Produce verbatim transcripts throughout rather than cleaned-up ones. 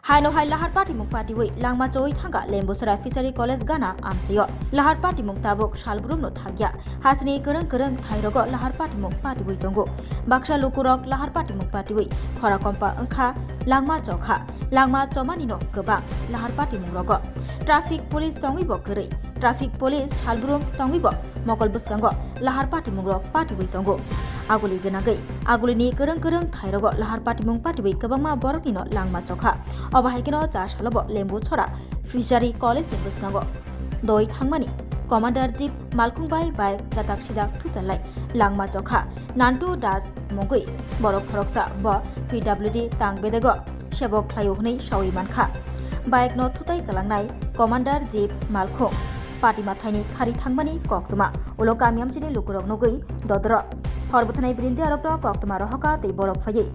Haino hai lahar patimung patiwi langma choi thangkha Lembusara Fishery College gana amchaio. Lahar patimung tabuk salbrumno thangya. Hasini kwrwng kwrwng thairogo lahar patimung patiwi tongo. Baksa lukurok lahar patimung patiwi khora kompa wngkha, langma chokha. Langma chomanino kwbang lahar patimung rogo. Traffic police tongwibo kwrwi. Traffic police salbrum tongwibo mokol bwskango lahar patimungrok patiwi tongo. Aguli gwnagwi agulini kwrwng kwrwng thairogo lahar patimung patiwi kwbangma boroknino langma chokha. Obo hai kheno cha salobo Lembusara Fishery College ni bwskango doi thangmani Commander Jeep malkhung bai bike datak sidak thutalai langma chokha. Nantu Das mungwi borok khoroksa bo P W D tang bedego sebok khlaio hwnwi sawi mankha. Bike no thutai kalangnai Commander Jeep malkhung patimathaini khari thangmani koktwma ulo kami amchini lukurok nugwi dodoro. Hor bwthanai birindi arokno koktwma rohoka tei borok phaiwi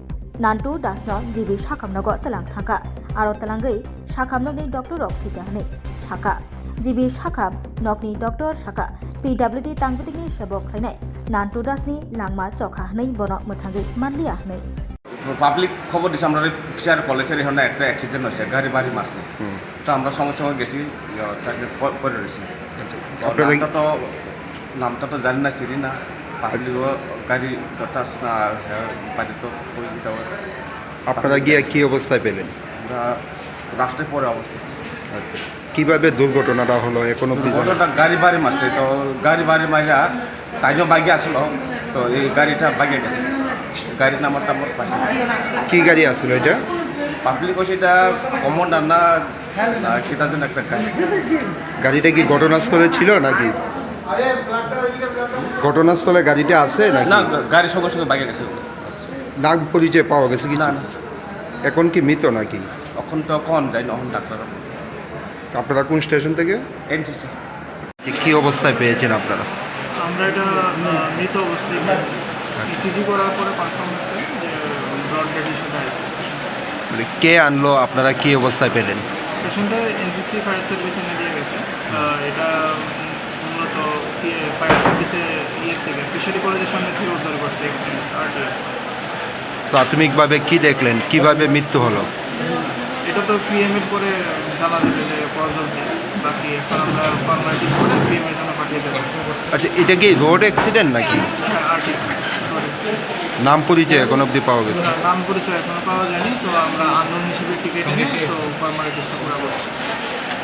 Nantu Dasno G B sakhamnogo twlang thangkha. Aro twlangwi sakhamnokni doctor rok thwikha hwnwi sakha. G B sakham nokni doctor sakha, P W D tangbitikni sebok khlainai Nantu Dasni langma chokha hwnwi bono mwthangwi manliya hwnwi. Public খবর দিছে, আমরা ফিশারি কলেজের এখানে একটা অ্যাক্সিডেন্ট হয়েছে, গাড়ি বাড়ি মারছে। হুম। তো আমরা সঙ্গে সঙ্গে গেছি, ইয়া, তাকে প-, পরে রয়েছে। তো আপনারা কি নামটা তো, নামটা তো জানি না, চিনি না। পাবলিকও গাড়ি কথা শোনা, হ্যাঁ, বাড়ি তো ওই এটা ওই। আপনারা গিয়ে কি অবস্থায় পেলেন? আমরা রাস্তায় পড়ে অবস্থা। আচ্ছা, কিভাবে দুর্ঘটনাটা হলো এখন অব্দি জানা? দুর্ঘটনাটা গাড়ি বাড়ি মারছে, তো গাড়ি বাড়ি মারা তাইও বাইকে আসলো, তো এই গাড়িটা বাইকে গেছে, গাড়ির নাম্বারটা আমার পাশে। কি গাড়ি আসলো এটা? পাবলিক হচ্ছে এটা কমান্ডার না, না কিতা যেন একটা গাড়ি। গাড়িটা কি ঘটনাস্থলে ছিল নাকি? ঘটনাস্থলে গাড়িটা আছে নাকি? না, গাড়ি সঙ্গে সঙ্গে বাইকে গেছে। নাম পরিচয় পাওয়া গেছে কিছু? না, না। এখন কি মৃত নাকি? এখন তো কখন যাই না, এখন ডাক্তার। আপনারা কোন স্টেশন থেকে? এনসিসি। যে কি অবস্থায় পেয়েছেন আপনারা? আমরা এটা, আহ, মৃত অবস্থায় পেয়েছি। আচ্ছা। ইসিজি করার পরে কনফার্ম হয়েছে যে ব্লড ডেড হিসেবে আছে। মানে কে আনলো, আপনারা কি অবস্থায় পেলেন? পেশেন্টটা এনসিসি ফায়ার সার্ভিস এনে দিয়ে গেছে। আহ, এটা মূলত কি ফায়ার সার্ভিসে ইয়ে থেকে, ফিশারি কলেজের সামনে থেকে উদ্ধার করছে এখানে আরটিআর। প্রাথমিকভাবে কি দেখলেন, কিভাবে মৃত্যু হলো? এটা তো পিএম এর পরে জানা যাবে যে কজ অফ ডেথ। বাকি এখন আমরা ফর্মালিটিস করে পিএম এর জন্য পাঠিয়ে দেবো। আচ্ছা, এটা কি রোড অ্যাক্সিডেন্ট নাকি? হ্যাঁ, আরটিআর। নাম পরিচয় এখন অবধি পাওয়া গেছে? না, নাম পরিচয় এখনো পাওয়া যায়নি, তো আমরা আননোন হিসেবে টিকিট নিয়ে তো ফর্মালিটিসটা পুরো করছি।